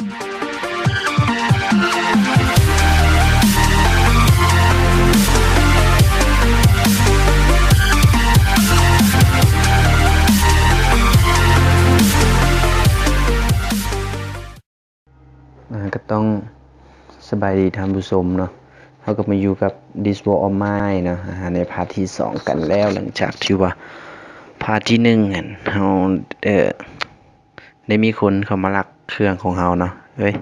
ອ່າ ກໍຕ້ອງສະບາຍດີທ່ານຜູ້ຊົມເນາະ, ເຮົາກໍມາຢູ່ກັບ This War of Mine ເນາະ, ອ່າ ໃນພາກທີສອງກັນແລ້ວ ຫຼັງຈາກທີ່ວ່າພາກທີໜຶ່ງຫັ້ນ ເຮົາ ເອີ ໄດ້ມີຄົນເຂົ້າມາລັກເຄື່ອງຂອງເຮົາເນາະ. ເອີຍ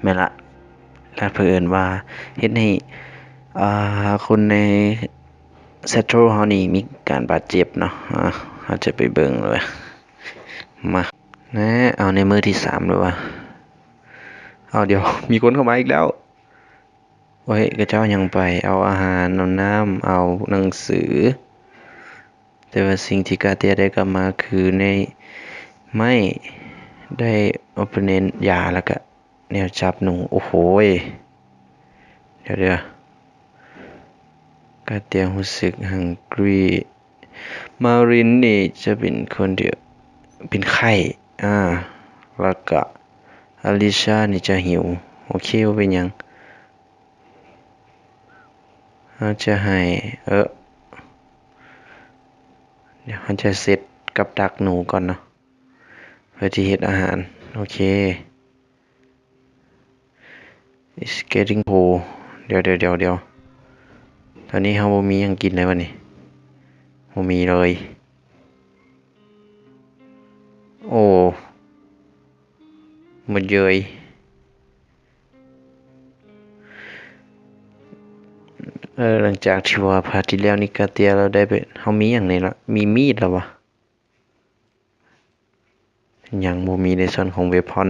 ແມ່ນລະ, ລະເຜີອິນວ່າເຮັດໃຫ້ ອ່າ ຄົນໃນ Seattle ເຮົານີ້ມີການບາດເຈັບເນາະ. ອ່າ ເຮົາຈະໄປເບິ່ງເລີຍ ມາ ແນະ ເອົາໃນມື້ທີສາມແລ້ວວ່າ ເອົາ ດຽວ ມີຄົນເຂົ້າມາອີກແລ້ວ. ໂອ້ຍ ຂະເຈົ້າຍັງໄປເອົາອາຫານ ເອົານ້ຳ ເອົາໜັງສື, ແຕ່ວ່າສິ່ງທີ່ກາເຕຍໄດ້ກັບມາຄືໃນໄມ້ ໄດ້ opponent ຢາ ແລ້ວກະ ແນວຈັບໜູ. ໂອ້ໂຫຍ ດຽວໆ ກາເຕຍຮູ້ສຶກ hungry. ມາຣິນນີ້ຈະເປັນຄົນທີ່ເປັນໄຂ້ ອ່າ ແລ້ວກະອາລິຊານີ້ຈະຫິວ. ໂອເຄ ບໍ່ເປັນຫຍັງ, ເຮົາຈະໃຫ້ ເອີ ດຽວເຮົາຈະເຊັດກັບດັກໜູກ່ອນເນາະ ເພື່ອທີ່ເຮັດອາຫານ. ໂອເຄ It's getting cold. ດຽວໆໆໆ ຕອນນີ້ເຮົາບໍ່ມີຫຍັງກິນເລີຍບັດນີ້, ບໍ່ມີເລີຍ. ໂອ້ ໝົດເຍີຍ. ເອີ ຫຼັງຈາກທີ່ວ່າພາກທີ່ແລ້ວນີ້ກາເຕຍລາວໄດ້ໄປ ເຮົາມີຫຍັງແດ່ລະ? ມີມີດລະວະ? ຍັງບໍ່ມີໃນສ່ວນຂອງ weapon.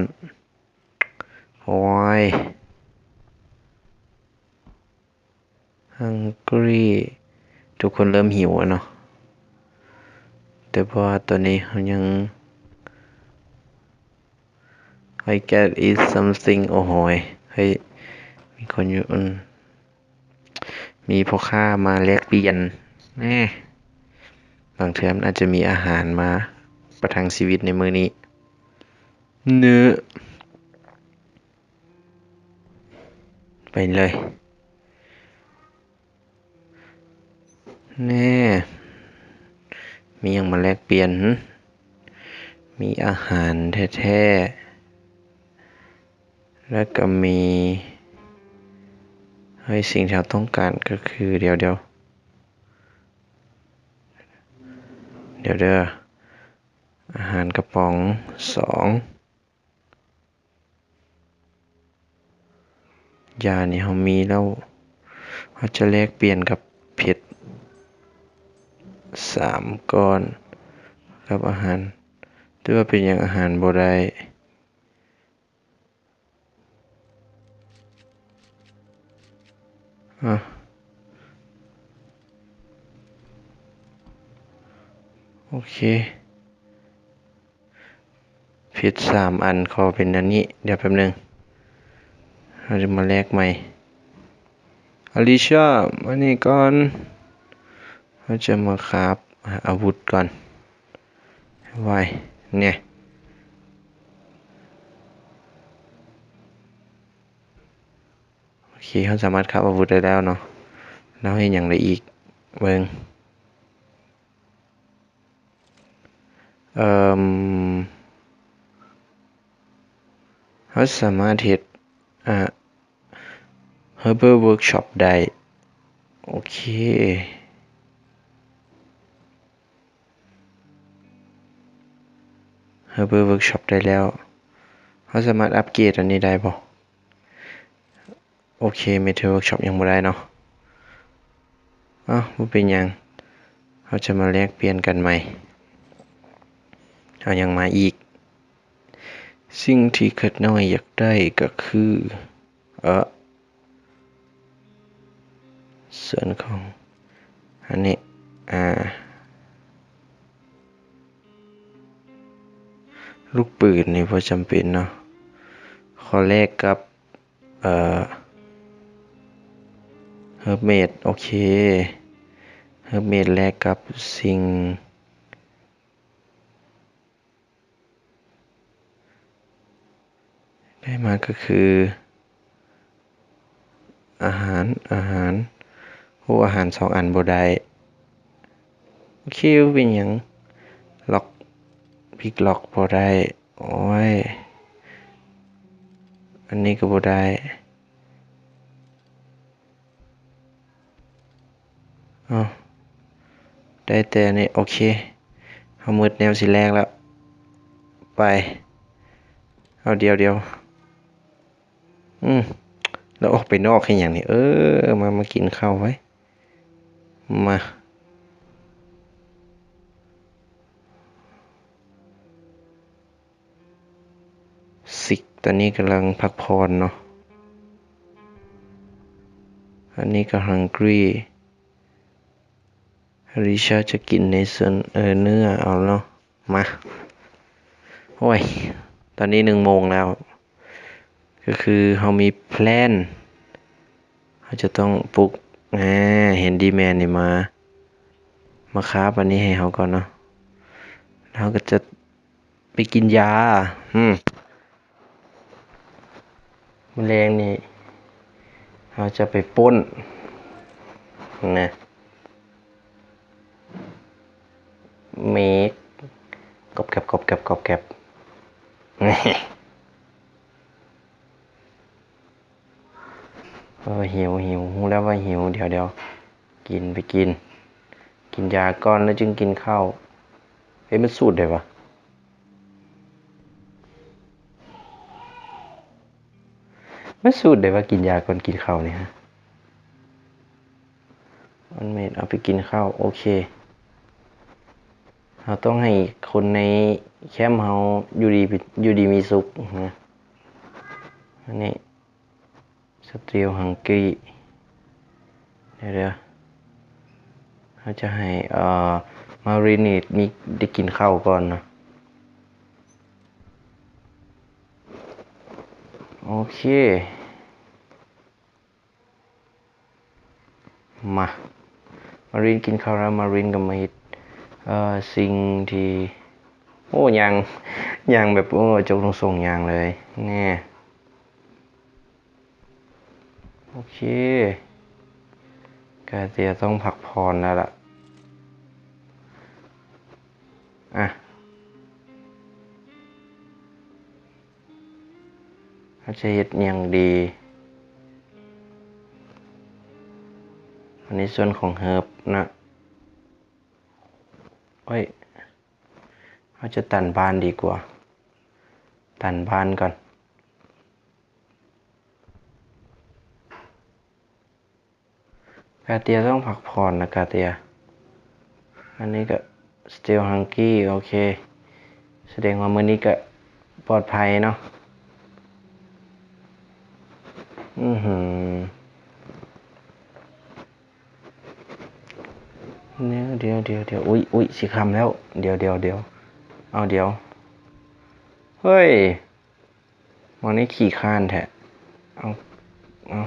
ໂອ້ຍ hungry ທຸກຄົນເລີ່ມຫິວແລ້ວເນາະ, ແຕ່ວ່າຕອນນີ້ເຮົາຍັງ I can eat something. ໂອ້ໂຫຍ ເຮີ້ຍ ມີຄົນຢູ່ ອືມ ມີພໍ່ຄ້າມາແລກປ່ຽນ. ແນ່ ບາງເທື່ອມັນອາດຈະມີອາຫານມາປະທັງຊີວິດໃນມື້ນີ້. ເນີ ໄປເລີຍ. ແນ່ ມີຫຍັງມາແລກປ່ຽນ? ມີອາຫານແທ້ໆ ແລ້ວກໍມີ ເຮີ້ຍ ສິ່ງທີ່ເຮົາຕ້ອງການກໍຄື ດຽວໆ ດຽວເດີ ອາຫານກະປ໋ອງສອງ. ຢານີ້ເຮົາມີແລ້ວ, ເຮົາຈະແລກປ່ຽນກັບເພັດສາມກ້ອນກັບອາຫານ, ແຕ່ວ່າເປັນຫຍັງອາຫານບໍ່ໄດ້? ອາ ໂອເຄ. ເພັດສາມອັນ ຂໍເປັນອັນນີ້. ດຽວແປັບໜຶ່ງ ເຮົາຈະມາແລກໃໝ່. ອາລິຊາ ມານີ້ກ່ອນ. ເຮົາຈະມາຄາບອາວຸດກ່ອນ. ໄວ້ ແນ່. ໂອເຄ ເຮົາສາມາດຄາບອາວຸດໄດ້ແລ້ວເນາະ. ແລ້ວເຮັດຫຍັງໄດ້ອີກ? ເບິ່ງ. ເອີ່ມ ເຮົາສາມາດເຮັດ ອ່າ Herbal Workshop ໄດ້. ໂອເຄ. Herbal Workshop ໄດ້ແລ້ວ. ເຮົາສາມາດອັບເກຣດອັນນີ້ໄດ້ບໍ່? ໂອເຄ Metal Workshop ຍັງບໍ່ໄດ້ເນາະ. ເອົ້າ ບໍ່ເປັນຫຍັງ. ເຮົາຈະມາແລກປ່ຽນກັນໃໝ່. ເອົາຫຍັງມາອີກ? ສິ່ງທີ່ຂ້ານ້ອຍຢາກໄດ້ກໍຄື ເອີ ສ່ວນຂອງອັນນີ້ ອ່າ ລູກປືນນີ້ບໍ່ຈຳເປັນເນາະ. ຂໍແລກກັບ ເອີ Herb Made. ໂອເຄ Herb Made ແລກກັບສິ່ງ ເ ໄດ້ມາກໍຄື ອາຫານ ອາຫານ ໂອ້ ອາຫານສອງອັນບໍ່ໄດ້. ໂອເຄ ບໍ່ເປັນຫຍັງ. ລັອກ ພິກລັອກບໍ່ໄດ້. ໂອ້ຍ ອັນນີ້ກໍບໍ່ໄດ້. ເອົ້າ ໄດ້ແຕ່ນີ້. ໂອເຄ ເຮົາໝົດແນວຊິແລກແລ້ວ. ໄປ. ເອົາ ດຽວ ດຽວ. ອືມ ແລ້ວອອກໄປນອກເຮັດຫຍັງນີ້? ເອີ ມາ ມາກິນເຂົ້າໄວ້ ມາ. ຊິກ ຕອນນີ້ກຳລັງພັກຜ່ອນເນາະ. ອັນນີ້ກໍຮັງກຣີ. ລິຊາຈະກິນໃນສ່ວນ ເອີ ເນື້ອເອົາເນາະ. ມາ. ໂອ້ຍ ຕອນນີ້ໜຶ່ງໂມງແລ້ວ ກໍຄືເຮົາມີແພລນ ເຮົາຈະຕ້ອງປຸກ ອາ ແຮນດີແມນນີ້ມາ ມາຄາບອັນນີ້ໃຫ້ເຮົາກ່ອນເນາະ. ເຮົາກໍຈະ ໄປກິນຢາ. ອືມ ມື້ແລງນີ້ເຮົາຈະໄປປຸ້ນນະ ເມກ ກອບແກບ ກອບແກບ ກອບແກບ. ເອີ ຫິວ ຫິວ ຮູ້ແລ້ວວ່າຫິວ. ດຽວ ດຽວ ກິນ ໄປກິນ ກິນຢາກ່ອນແລ້ວຈຶ່ງກິນເຂົ້າ. ເອີ ມັນສູດໃດວະ? ມັນສູດໃດວະ ກິນຢາກ່ອນກິນເຂົ້ານີ້ຮະ? ມັນເມັດ ເອົາໄປກິນເຂົ້າ. ໂອເຄ ເຮົາຕ້ອງໃຫ້ຄົນໃນແຄມເຮົາຢູ່ດີ ຢູ່ດີມີສຸກນະ. ອັນນີ້ Still hungry. ດຽວໆ ເຮົາຈະໃຫ້ ເອີ ມາຣີນນີ້ມີ ໄດ້ກິນເຂົ້າກ່ອນເນາະ. ໂອເຄ ມາ ມາຣີນກິນເຂົ້າແລ້ວ ມາຣີນກໍມາເຮັດ ເອີ ສິ່ງທີ່ ໂອ້ ຍ່າງ ຍ່າງແບບ ໂອ້ ຈົກລົງສົ່ງຍ່າງເລີຍແນ່. ໂອເຄ ກາເຕຍຕ້ອງພັກຜ່ອນແລ້ວລະ. ອ່ະ ເຮົາຈະເຮັດຫຍັງດີ? ອັນນີ້ສ່ວນຂອງເຮີບນະ. ໂອ້ຍ ເຮົາຈະຕັນບ້ານດີກວ່າ ຕັນບ້ານກ່ອນ. ກາເຕຍຕ້ອງພັກຜ່ອນນະກາເຕຍ. ອັນນີ້ກໍ Still hungry. ໂອເຄ ສະແດງວ່າມື້ນີ້ກໍປອດໄພເນາະ. ອືຫື ດຽວ ດຽວ ດຽວ ດຽວ ອຸ້ຍ ອຸ້ຍ ຊິຄ່ຳແລ້ວ. ດຽວ ດຽວ ດຽວ ເອົາ ດຽວ ເຮີ້ຍ ໝໍນີ້ຂີ້ຄ້ານແທ້. ເອົາ ເອົາ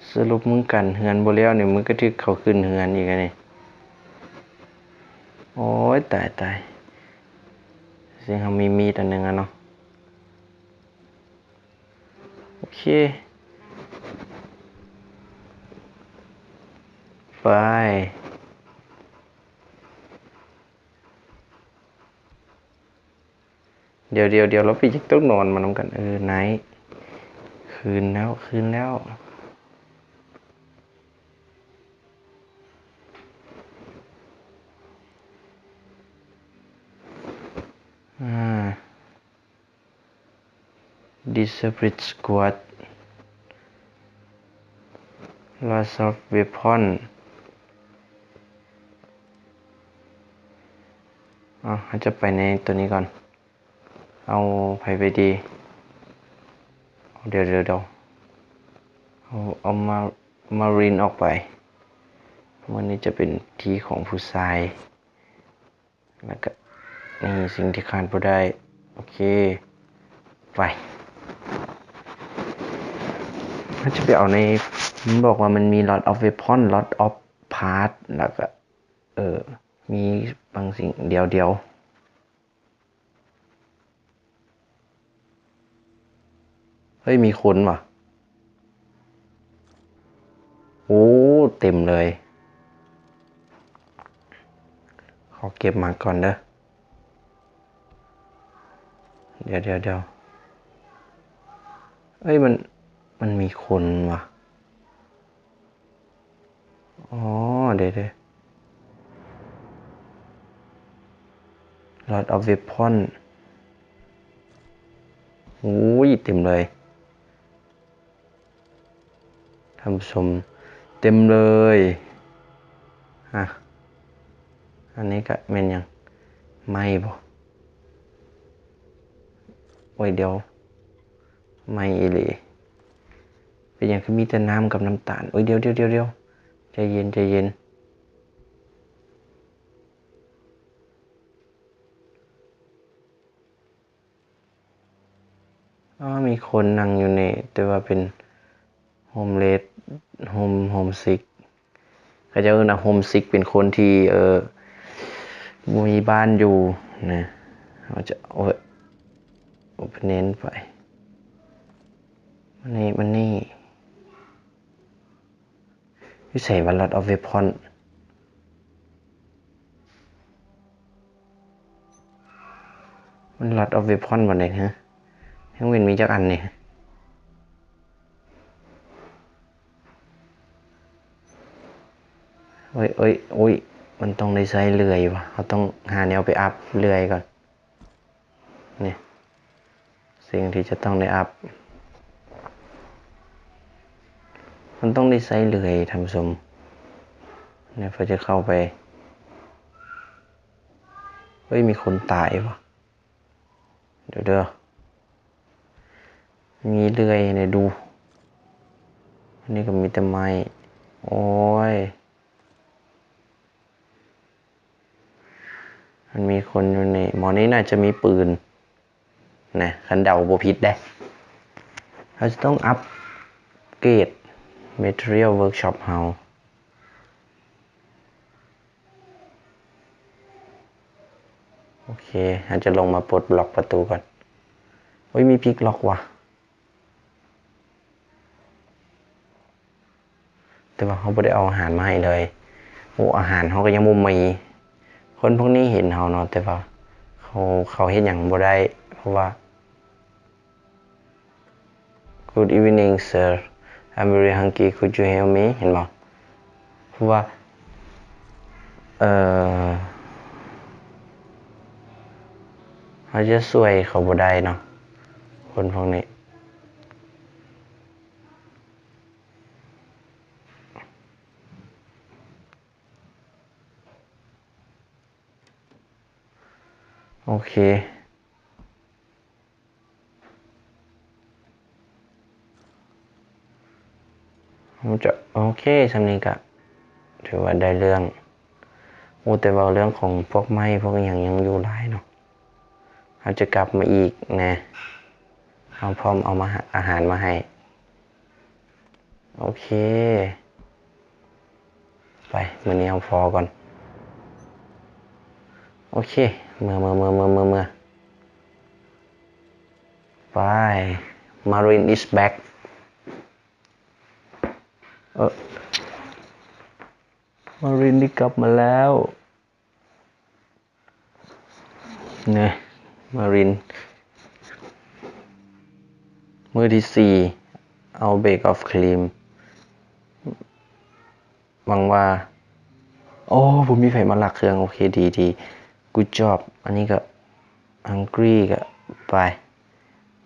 ສະຫຼຸບມຶງກັນເຮືອນບໍ່ແລ້ວນີ້ ມຶງກະຖືກເຂົາຂຶ້ນເຮືອນອີກອັນນີ້. ໂອ້ຍ ຕາຍ ຕາຍ ເຊິ່ງເຮົາມີມີດອັນໜຶ່ງອະເນາະ. ໂອເຄ ໄປ. ດຽວ ດຽວ ດຽວ ລາວໄປຈັກຕ້ອງນອນມານຳກັນ. ເອີ ໄນ ຄືນແລ້ວ ຄືນແລ້ວ. ອ່າ Discipline Squad Loss of Weapon. ເອົາ ເຮົາຈະໄປໃນຕົວນີ້ກ່ອນ. ເອົາໃຜໄປດີ? ດຽວ ດຽວ ດຽວ ເອົາ ເອົາມາ Marine ອອກໄປ. ມື້ນີ້ຈະເປັນທີ່ຂອງຜູ້ຊາຍ. ແລ້ວກະ ນີ້ ສິ່ງທີ່ຂາດບໍ່ໄດ້. ໂອເຄ ໄປ. ເຮົາຈະໄປເອົາໃນ ມັນບອກວ່າມັນມີ Loss of Weapon, Loss of Parts ແລ້ວກະ ເອີ ມີບາງສິ່ງ. ດຽວ ດຽວ. ເຮີ້ຍ ມີຄົນຫວາ. ໂອ້ ເຕັມເລີຍ. ຂໍເກັບໝາກກ່ອນເດີ. ດຽວໆໆ ເອີຍ ມັນ ມັນມີຄົນຫວາ. ອໍ ເດໆ Lot of Weapon. ໂອ້ຍ ເຕັມເລີຍ. ທ່ານຜູ້ຊົມ ເຕັມເລີຍ. ອ່ະ ອັນນີ້ກະແມ່ນຫຍັງ? ໄມ້ບໍ? ໂອ້ຍ ດຽວ ໄມ້ອີ່ຫຼີ. ເປັນຫຍັງຄືມີແຕ່ນ້ຳກັບນ້ຳຕານ? ໂອ້ຍ ດຽວໆໆ ໃຈເຢັນ ໃຈເຢັນ. ອໍ ມີຄົນນັ່ງຢູ່ນີ້ ແຕ່ວ່າເປັນ Homeless Home Homesick. ເຂົາເຈົ້າເອີ້ນວ່າ Homesick ເປັນຄົນທີ່ ເອີ ບໍ່ມີບ້ານຢູ່ນະ. ເຮົາຈະ ໂອ້ຍ Open ໄປ. ມານີ້ ມານີ້. ຢູ່ໃສວະ Lot of Weapon? ມັນ Lot of Weapon ບໍ່ໄດ້ ຮະ? ຍັງເວັ້ນມີຈັກອັນນີ້? ໂອ້ຍ ໂອ້ຍ ໂອ້ຍ ມັນຕ້ອງໄດ້ໃຊ້ເລື່ອຍວະ. ເຮົາຕ້ອງຫາແນວໄປອັບເລື່ອຍກ່ອນ. ນີ້ ສິ່ງທີ່ຈະຕ້ອງໄດ້ອັບ ມັນຕ້ອງໄດ້ໃຊ້ເລື່ອຍ ທ່ານຜູ້ຊົມ. ນີ້ ເພື່ອຈະເຂົ້າໄປ. ເຮີ້ຍ ມີຄົນຕາຍຫວາ. ດຽວເດີ ມີເລື່ອຍໃຫ້ດູ. ອັນນີ້ກໍມີແຕ່ໄມ້. ໂອ້ຍ ມັນມີຄົນຢູ່ນີ້. ໝໍນີ້ໜ້າຈະມີປືນນະ ຄັນເດົາບໍ່ຜິດເດ້. ເຮົາຈະຕ້ອງອັບເກຣດ Material Workshop ເຮົາ. ໂອເຄ ເຮົາຈະລົງມາປົດລັອກປະຕູກ່ອນ. ໂອ້ຍ ມີ pick lock ຫວາ. ແຕ່ວ່າເຮົາບໍ່ໄດ້ເອົາອາຫານມາໃຫ້ເລີຍ. ໂອ້ ອາຫານເຮົາກໍຍັງບໍ່ມີ. ຄົນພວກນີ້ເຫັນເຮົາເນາະ ແຕ່ວ່າເຂົາ ເຂົາເຮັດຫຍັງບໍ່ໄດ້ ເພາະວ່າ Good evening, sir. I'm very hungry. Could you help me? ເຫັນບໍ່? ເພາະວ່າ ເອີ ເຮົາຈະຊ່ວຍເຂົາບໍ່ໄດ້ເນາະ ຄົນພວກນີ້. ໂອເຄ ເຮົາຈະ ໂອເຄ ສ່ຳນີ້ກະຖືວ່າໄດ້ເລື່ອງ. ໂອ້ ແຕ່ເວົ້າເລື່ອງຂອງພວກໄມ້ພວກອີ່ຫຍັງຍັງຢູ່ຫຼາຍເນາະ. ເຮົາຈະກັບມາອີກແນ່. ເຮົາພ້ອມເອົາມາ ອາຫານມາໃຫ້. ໂອເຄ ໄປ ມື້ນີ້ເຮົາພໍກ່ອນ. ໂອເຄ ເມືອ ເມືອ ເມືອ ເມືອ ເມືອ ໄປ. Marine is back. ເອີ Marine ໄດ້ກັບມາແລ້ວ. ນີ້ Marine ມື້ທີສີ່ Outbreak of Clean. ຫວັງວ່າ ໂອ້ ບໍ່ມີໃຜມາລັກເຄື່ອງ. ໂອເຄ ດີ ດີ Good job. ອັນນີ້ກໍ Hungry ກໍໄປ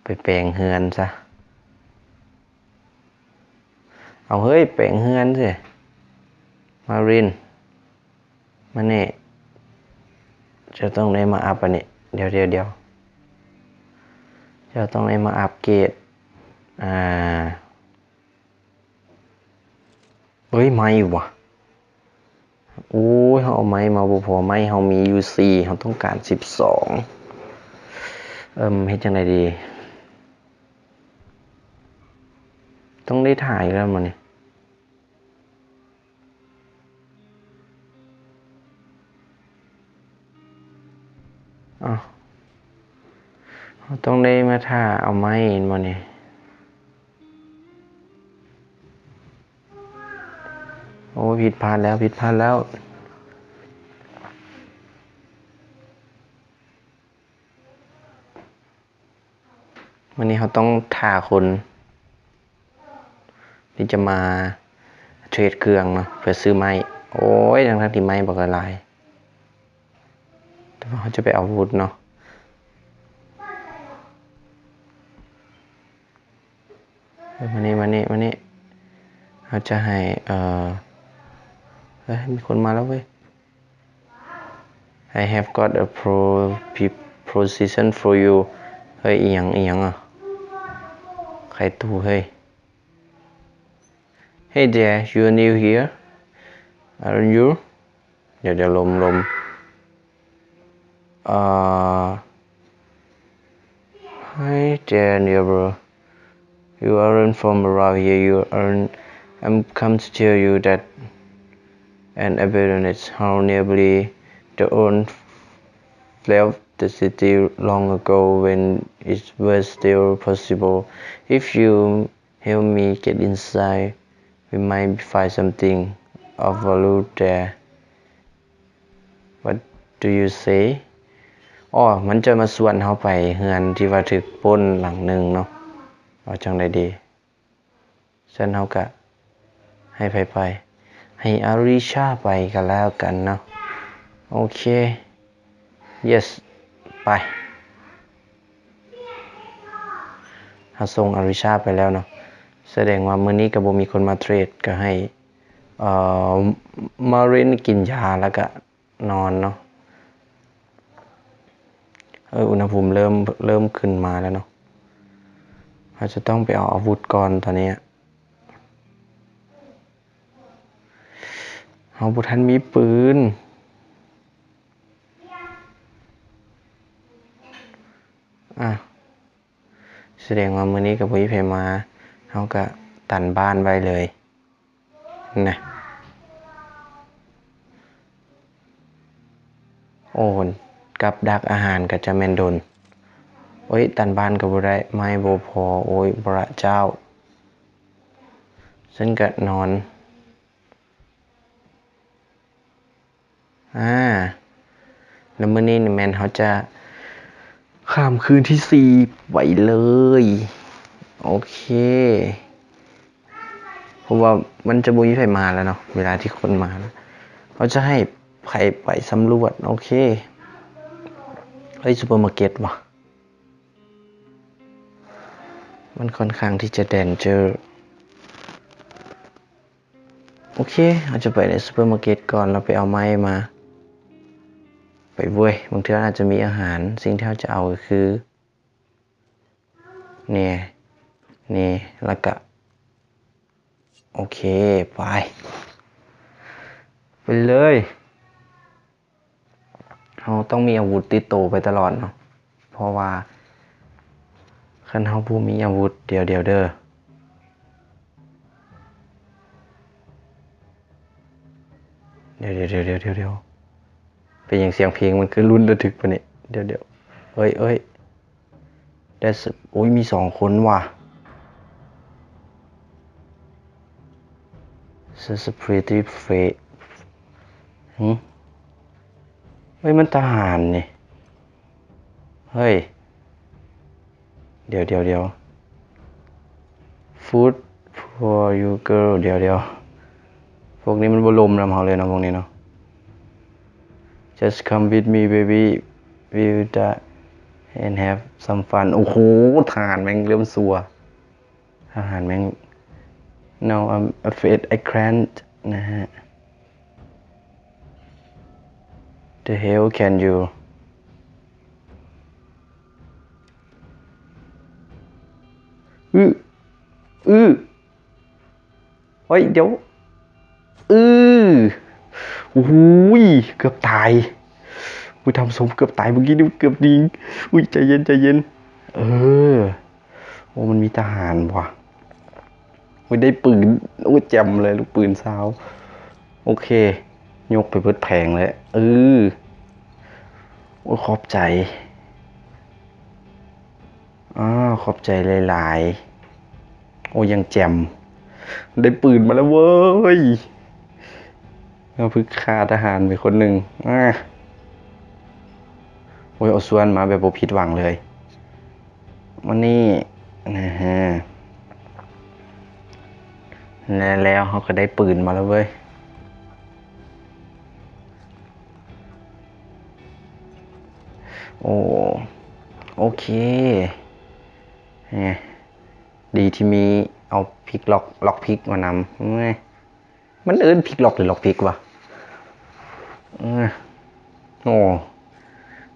ໄປແປງເຮືອນຊະ. ເອົາເຮີ້ຍ ແປງເຮືອນຊິ Marine. ມານີ້ ເຈົ້າຕ້ອງໄດ້ມາອັບອັນນີ້. ດຽວ ດຽວ ດຽວ ເຈົ້າຕ້ອງໄດ້ມາອັບເກຣດ. ອ່າ ເອີຍ ໄມ້ຫວາ. ໂອ້ຍ ເຮົາເອົາໄມ້ມາບໍ່ພໍ. ໄມ້ເຮົາມີຢູ່ສີ່ ເຮົາຕ້ອງການສິບສອງ. ເອີມ ເຮັດຈັ່ງໃດດີ? ຕ້ອງໄດ້ຖ່າຍແລ້ວມື້ນີ້. ອ້າວ ເຮົາຕ້ອງໄດ້ມາຖ້າເອົາໄມ້ແມ່ນບໍ່ນີ້? ໂອ້ ຜິດພາດແລ້ວ ຜິດພາດແລ້ວ. ມື້ນີ້ເຮົາຕ້ອງຖ້າຄົນທີ່ຈະມາເທຣດເຄື່ອງເນາະ ເພື່ອຊື້ໄມ້. ໂອ້ຍ ທັງໆທີ່ໄມ້ບັກຫຼາຍໆ ແຕ່ວ່າເຮົາຈະໄປເອົາວຸດເນາະ. ເອີ ມານີ້ ມານີ້ ມານີ້ ເຮົາຈະໃຫ້ ເອີ ເອີ ມີຄົນມາແລ້ວເວີຍ. I have got a pro-, pe-, position for you. ເຮີ້ຍ ອີ່ຫຍັງ ອີ່ຫຍັງອະ? ໃຄຕູເຮີ້ຍ. Hey there, you're new here, aren't you? ດຽວ ດຽວ ລົມ ລົມ. Uh, hi there, neighbor. You aren't from around here. You aren't, I'm come to tell you that an abandoned house nearby the old left the city long ago when it was still possible. If you help me get inside, we might find something of value there. What do you say? ອໍ ມັນຈະມາຊວນເຮົາໄປເຮືອນທີ່ວ່າຖືກປຸ້ນຫຼັງໜຶ່ງເນາະ. ເອົາຈັ່ງໃດດີ? ຊັ້ນເຮົາກະໃຫ້ໃຜໄປ? ໃຫ້ອາລິຊາໄປກະແລ້ວກັນເນາະ. ໂອເຄ. Yes. ໄປ. ເຮົາສົ່ງອາລິຊາໄປແລ້ວເນາະ. ສະແດງວ່າມື້ນີ້ກະບໍ່ມີຄົນມາເທຣດ ກະໃຫ້ ເອີ ມາເຣນກິນຢາແລ້ວກະນອນເນາະ. ເອີ ອຸນຫະພູມເລີ່ມ ເລີ່ມຂຶ້ນມາແລ້ວເນາະ. ເຮົາຈະຕ້ອງໄປເອົາອາວຸດກ່ອນຕອນນີ້. ເຮົາບໍ່ທັນມີປືນ. ອາ ສະແດງວ່າມື້ນີ້ກະບໍ່ມີໃຜມາ ເຮົາກະຕັນບ້ານໄວ້ເລີຍນະ. ໂອ້ ກັບດັກອາຫານກະຈະແມ່ນດົນ. ໂອ້ຍ ຕັນບ້ານກະບໍ່ໄດ້ ໄມ້ບໍ່ພໍ. ໂອ້ຍ ພະເຈົ້າ. ຊັ້ນກະນອນ. ອາ ແລ້ວມື້ນີ້ນີ້ແມ່ນເຮົາຈະຂ້າມຄືນທີສີ່ໄປເລີຍ. ໂອເຄ ເພາະວ່າມັນຈະບໍ່ມີໃຜມາແລ້ວເນາະ ເວລາທີ່ຄົນມາແລ້ວ. ເຮົາຈະໃຫ້ໃຜໄປສຳຫຼວດ. ໂອເຄ. ເອີຍ ຊຸບເປີມາເກັດຫວາ? ມັນຂ້ອນຂ້າງທີ່ຈະແດນເຈີ. ໂອເຄ ເຮົາຈະໄປໃນຊຸບເປີມາເກັດກ່ອນ ແລ້ວໄປເອົາໄມ້ມາ. ໄປເວີຍ ບາງເທື່ອອາດຈະມີອາຫານ. ສິ່ງທີ່ເຮົາຈະເອົາກະຄື ນີ້ ນີ້ ແລ້ວກະ ໂອເຄ ໄປ ໄປເລີຍ. ເຮົາຕ້ອງມີອາວຸດຕິດໂຕໄປຕະຫຼອດເນາະ ເພາະວ່າຄັນເຮົາບໍ່ມີອາວຸດ ດຽວໆເດີ ດຽວໆ ເປັນຫຍັງສຽງເພງມັນຄືລຸນລະທຶກປານນີ້? ດຽວໆ ເອີຍ ເອີຍ. That's ໂອ້ຍ ມີສອງຄົນຫວາ. That's a pretty face. ຫື? ເອີຍ ມັນທະຫານນີ້. ເຮີ້ຍ ດຽວໆ Food for you, girl. ດຽວໆ ພວກນີ້ມັນບໍ່ລົມນຳເຮົາເລີຍເນາະ ພວກນີ້ເນາະ. Just come with me, baby. We'll dance and have some fun. ໂອ້ໂຫ ທະຫານແມ່ງເລີ່ມຊົ່ວ ທະຫານແມ່ງ No, I'm afraid I can't ນະຮະ. The hell can you? ອື ອື ໂອ້ຍ ດຽວ ອື ໂອ້ຍ ເກືອບຕາຍ. ໂອ້ຍ ທ່ານຜູ້ຊົມ ເກືອບຕາຍ ເມື່ອກີ້ນີ້ເກືອບຍິງ. ອຸ້ຍ ໃຈເຢັນ ໃຈເຢັນ. ເອີ ໂອ້ ມັນມີທະຫານຫວາ. ໂອ້ຍ ໄດ້ປືນ. ໂອ້ຍ ແຈ່ມເລີຍ ລູກປືນຊາວ. ໂອເຄ ຍົກໄປເບິດແຜງເລີຍ. ເອີ ໂອ້ຍ ຂອບໃຈ. ອາ ຂອບໃຈຫຼາຍໆ. ໂອ້ ຍັງແຈ່ມ ໄດ້ປືນມາແລ້ວເວີຍ. ເຮົາເພິ່ງຂາດອາຫານໄປຄົນໜຶ່ງ. ອາ ໂອ້ຍ ເອົາສ່ວນມາແບບບໍ່ຜິດຫວັງເລີຍ. ມານີ້ ນະຮະ ແລະ ແລ້ວເຮົາກໍໄດ້ປືນມາແລ້ວເວີຍ. ໂອ້ ໂອເຄ. ແຮ ດີທີ່ມີເອົາພິກລັອກ ລັອກພິກມານຳ. ແຮ ມັນເອີ້ນພິກລັອກ ຫຼື ລັອກພິກວະ? ເອີ ໂອ້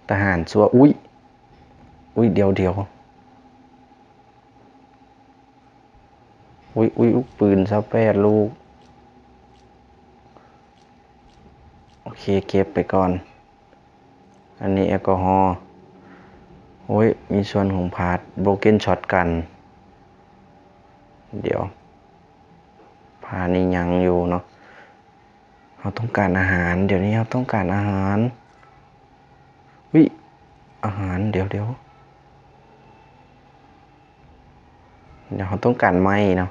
ທະຫານຊົ່ວ. ອຸ້ຍ ອຸ້ຍ ດຽວໆ. ອຸ້ຍ ອຸ້ຍ ອຸ້ຍ ປືນຊາວແປດລູກ. ໂອເຄ ເກັບໄປກ່ອນ. ອັນນີ້ແອລກໍຮໍ. ໂອ້ຍ ມີສ່ວນຂອງພາດ Broken Shotgun. ດຽວ ພານີ້ຍັງຢູ່ເນາະ. ເຮົາຕ້ອງການອາຫານ. ດຽວນີ້ເຮົາຕ້ອງການອາຫານ. ຫຶ ອາຫານ. ດຽວໆ ດຽວ ເຮົາຕ້ອງການໄມ້ເນາະ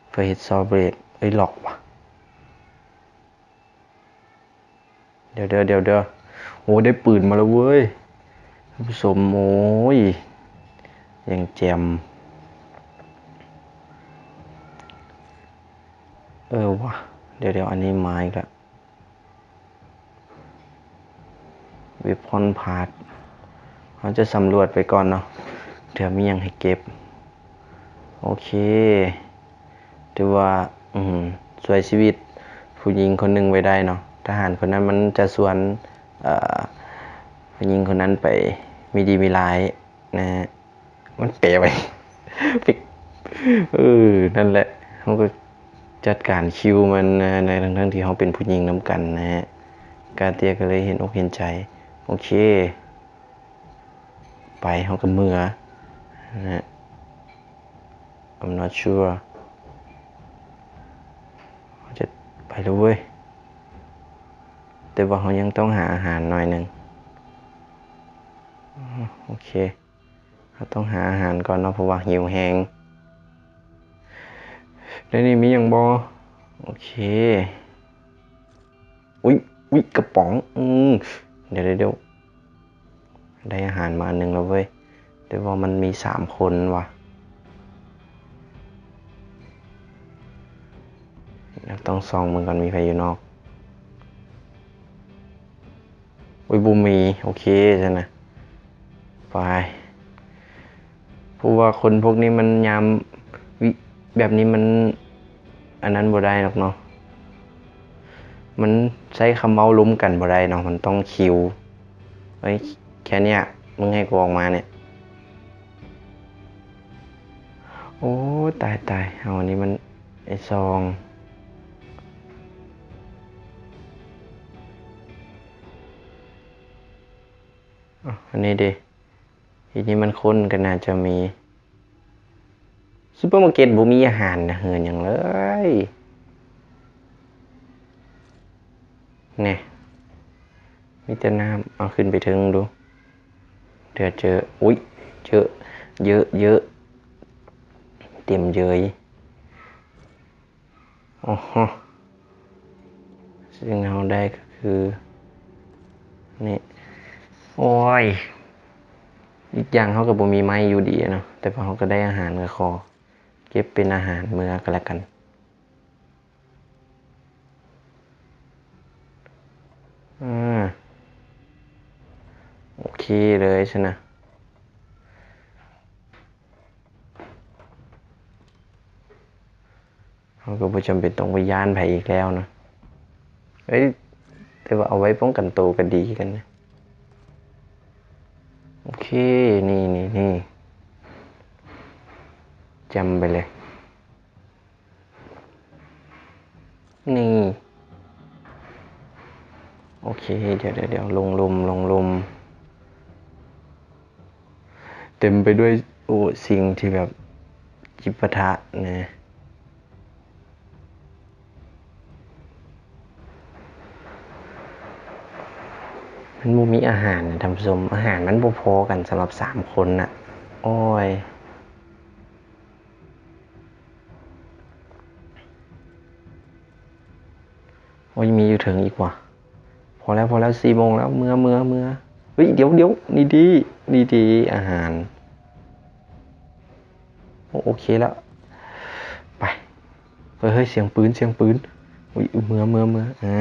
ເພື່ອເຮັດ saw blade. ເອີຍ ລັອກວະ. ດຽວໆ ດຽວໆ. ໂອ້ ໄດ້ປືນມາແລ້ວເວີຍ ທ່ານຜູ້ຊົມ. ໂອ້ຍ ຢ່າງແຈ່ມ. ເອີວະ ດຽວໆ ອັນນີ້ມາອີກລະ. Weapon Part ເຮົາຈະສຳຫຼວດໄປກ່ອນເນາະ ເທື່ອມີຫຍັງໃຫ້ເກັບ. ໂອເຄ ຖືວ່າ ອືມ ຊ່ວຍຊີວິດຜູ້ຍິງຄົນໜຶ່ງໄວ້ໄດ້ເນາະ. ທະຫານຄົນນັ້ນມັນຈະຊວນ ເອີ ຜູ້ຍິງຄົນນັ້ນໄປມີດີມີຮ້າຍນະ. ມັນແປໄວ້ ເອີ ນັ້ນແຫຼະ ເຮົາກໍຈັດການຄິວມັນນະ ໃນທັງໆທີ່ເຮົາເປັນຜູ້ຍິງນຳກັນນະ. ກາເຕຍກໍເລີຍເຫັນອົກເຫັນໃຈ. ໂອເຄ ໄປ ເຮົາກໍເມືອນະ. I'm not sure ເຮົາຈະໄປແລ້ວເວີຍ ແຕ່ວ່າເຮົາຍັງຕ້ອງຫາອາຫານໜ້ອຍໜຶ່ງ. ໂອເຄ ເຮົາຕ້ອງຫາອາຫານກ່ອນເນາະ ເພາະວ່າຫິວແຮງ. ໃນນີ້ມີຫຍັງບໍ່? ໂອເຄ ອຸ້ຍ ອຸ້ຍ ກະປ໋ອງ. ອືມ ດຽວໆ ໄດ້ອາຫານມາອັນໜຶ່ງແລ້ວເວີຍ ແຕ່ວ່າມັນມີສາມຄົນວ່າ. ເຮົາຕ້ອງສ່ອງເບິ່ງກ່ອນ ມີໃຜຢູ່ນອກ. ໂອ້ຍ ບໍ່ມີ. ໂອເຄຊັ້ນນະ ໄປ. ເພາະວ່າຄົນພວກນີ້ມັນຍາມວິ ແບບນີ້ມັນອັນນັ້ນບໍ່ໄດ້ດອກເນາະ ມັນໃຊ້ຄຳເວົ້າລົມກັນບໍ່ໄດ້ເນາະ ມັນຕ້ອງຄິວ. ເອີຍ ແຄ່ເນີ້ຍ ມຶງໃຫ້ກູອອກມາເນີ້ຍ. ໂອ້ ຕາຍໆ ເອົາ ອັນນີ້ມັນ ໄອ້ຊອງ ອາ ອັນນີ້ເດ ອີນີ້ມັນຄົນກໍໜ້າຈະມີ. ຊຸບເປີມາເກັດບໍ່ມີອາຫານເຮືອນຫຍັງເລີຍ ແນ່ ມີແຕ່ນ້ຳ. ເອົາ ຂຶ້ນໄປເທິງດູ ເທື່ອເຈີ. ອຸ້ຍ ເຈີ ເຢີ ເຢີ ເຕັມເຢີຍ. ໂອ້ໂຫ ສິ່ງທີ່ເຮົາໄດ້ກໍຄືນີ້. ໂອ້ຍ ອີກຢ່າງເຮົາກໍບໍ່ມີໄມ້ຢູ່ດີເນາະ ແຕ່ວ່າເຮົາກໍໄດ້ອາຫານ ກໍຂໍເກັບເປັນອາຫານເມືອກໍແລ້ວກັນ. ອາ ໂອເຄເລີຍຊັ້ນນະ. ເຮົາກໍບໍ່ຈຳເປັນຕ້ອງໄປຢ້ານໃຜອີກແລ້ວນະ. ເອີຍ ແຕ່ວ່າເອົາໄວ້ປ້ອງກັນໂຕກໍດີຄືກັນນະ. ໂອເຄ ນີ້ ນີ້ ນີ້ ຈຳໄປເລີຍ. ນີ້ ໂອເຄ ດຽວ ດຽວ ດຽວ ລົງລຸ່ມ ລົງລຸ່ມ. ເຕັມໄປດ້ວຍ ໂອ້ ສິ່ງທີ່ແບບຈິດປະທະນະ. ມັນບໍ່ມີອາຫານນະທ່ານຜູ້ຊົມ ອາຫານມັນບໍ່ພໍກັນສຳລັບສາມຄົນນະ. ໂອ້ຍ. ບໍ່ມີຢູ່ເທິງອີກຫວາ? ພໍແລ້ວ ພໍແລ້ວ ສີ່ໂມງແລ້ວ ເມືອ ເມືອ ເມືອ. ເຮີ້ຍ ດຽວ ດຽວ ນີ້ດີ ນີ້ດີ ອາຫານ. ໂອ ໂອເຄແລ້ວ ໄປ. ເຮີ້ຍ ເຮີ້ຍ ສຽງປືນ ສຽງປືນ. ອຸ້ຍ ເມືອ ເມືອ ເມືອ. ອາ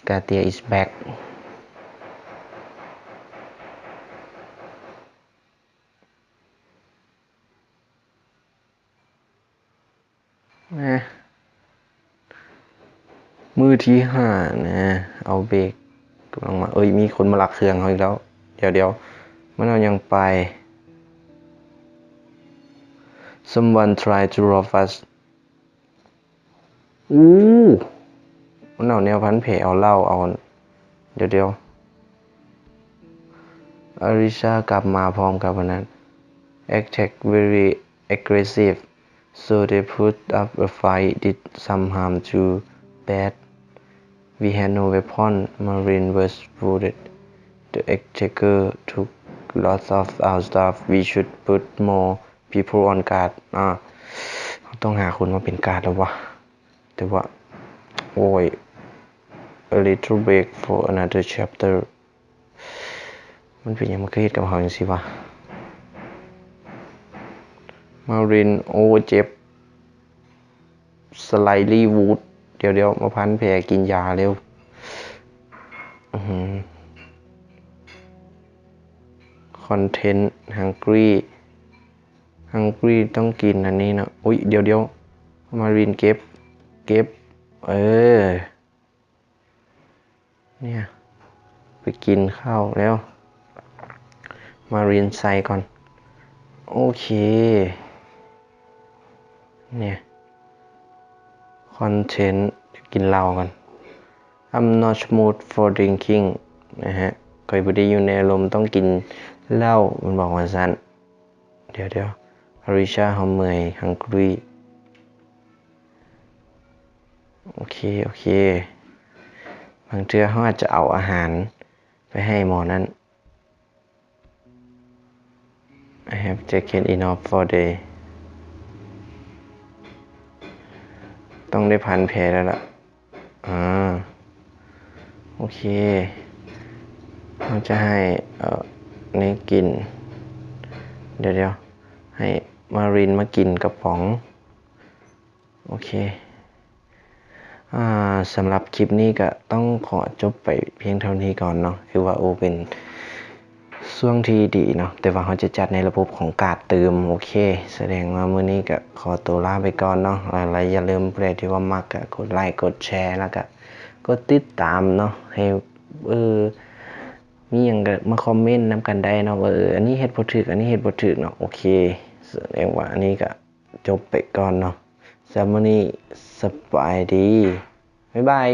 Guardian is back. ນະ ມື້ທີຫ້ານະ ເອົາເບກກຳລັງມາ. ເອີຍ ມີຄົນມາລັກເຄື່ອງເຮົາອີກແລ້ວ. ດຽວໆ ມັນເອົາຫຍັງໄປ? Someone try to rob us. ອູ້ ມັນເອົາແນວພັນແຜ ເອົາເຫຼົ້າ ເອົາ ດຽວໆ ອາລິຊາກັບມາພ້ອມກັບອັນນັ້ນ attack very aggressive, so they put up a fight, did some harm to Beth. We had no weapon, Marine was wounded, the attacker took lots of our stuff, we should put more people on guard. ອາ ເຮົາຕ້ອງຫາຄົນມາເປັນກາດແລ້ວວະ. ແຕ່ວ່າ ໂອ້ຍ a little break for another chapter. ມັນເປັນຫຍັງມັນຄືເຮັດກັບເຮົາຈັ່ງຊີ້ວະ? Marine ໂອ້ ເຈັບ slightly wound. ດຽວໆ ມາພັນແຜ ກິນຢາເລັວ. ອື content hungry hungry ຕ້ອງກິນອັນນີ້ເນາະ. ອຸ້ຍ ດຽວໆ Marine ເກັບ ເກັບ ເອີ ເນຍ ໄປກິນເຂົ້າແລ້ວ. Marine ໃສ່ກ່ອນ. ໂອເຄ ເນຍ content ກິນເຫຼົ້າກ່ອນ. I'm not mood for drinking ນະຮະ ຂ້ອຍບໍ່ໄດ້ຢູ່ໃນອາລົມຕ້ອງກິນເຫຼົ້າ ມັນບອກວ່າຊັ້ນ. ດຽວໆ ອາລິຊາ ເຮົາເມື່ອຍ hungry. ໂອເຄ ໂອເຄ ບາງເທື່ອເຮົາອາດຈະເອົາອາຫານໄປໃຫ້ໝໍນັ້ນ. I have taken enough for day. ຕ້ອງໄດ້ພັນແຜແລ້ວລະ. ອາ ໂອເຄ ເຮົາຈະໃຫ້ ເອີ ນີ້ກິນ ດຽວໆ ໃຫ້ Marine ມາກິນກະປ໋ອງ. ໂອເຄ ອາ ສຳລັບຄລິບນີ້ກະຕ້ອງຂໍຈົບໄປພຽງເທົ່ານີ້ກ່ອນເນາະ. ຄືວ່າ ໂອ ເປັນຊ່ວງທີ່ດີເນາະ ແຕ່ວ່າເຮົາຈະຈັດໃນລະບົບຂອງກາດຕື່ມ. ໂອເຄ ສະແດງວ່າມື້ນີ້ກະຂໍໂຕລາໄປກ່ອນເນາະ ແລະ ຢ່າລືມ ຜູ້ໃດທີ່ວ່າມັກກະກົດໄລກົດແຊ ແລ້ວກະກົດຕິດຕາມເນາະ ໃຫ້ ເອີ ມີຫຍັງກະມາຄອມເມັນນຳກັນໄດ້ເນາະ ວ່າ ເອີ ອັນນີ້ເຮັດບໍ່ຖືກ ອັນນີ້ເຮັດບໍ່ຖືກເນາະ. ໂອເຄ ສະແດງວ່າອັນນີ້ກະ ຈົບໄປກ່ອນເນາະ ສຳລັບມື້ນີ້ ສະບາຍດີ ບາຍບາຍ.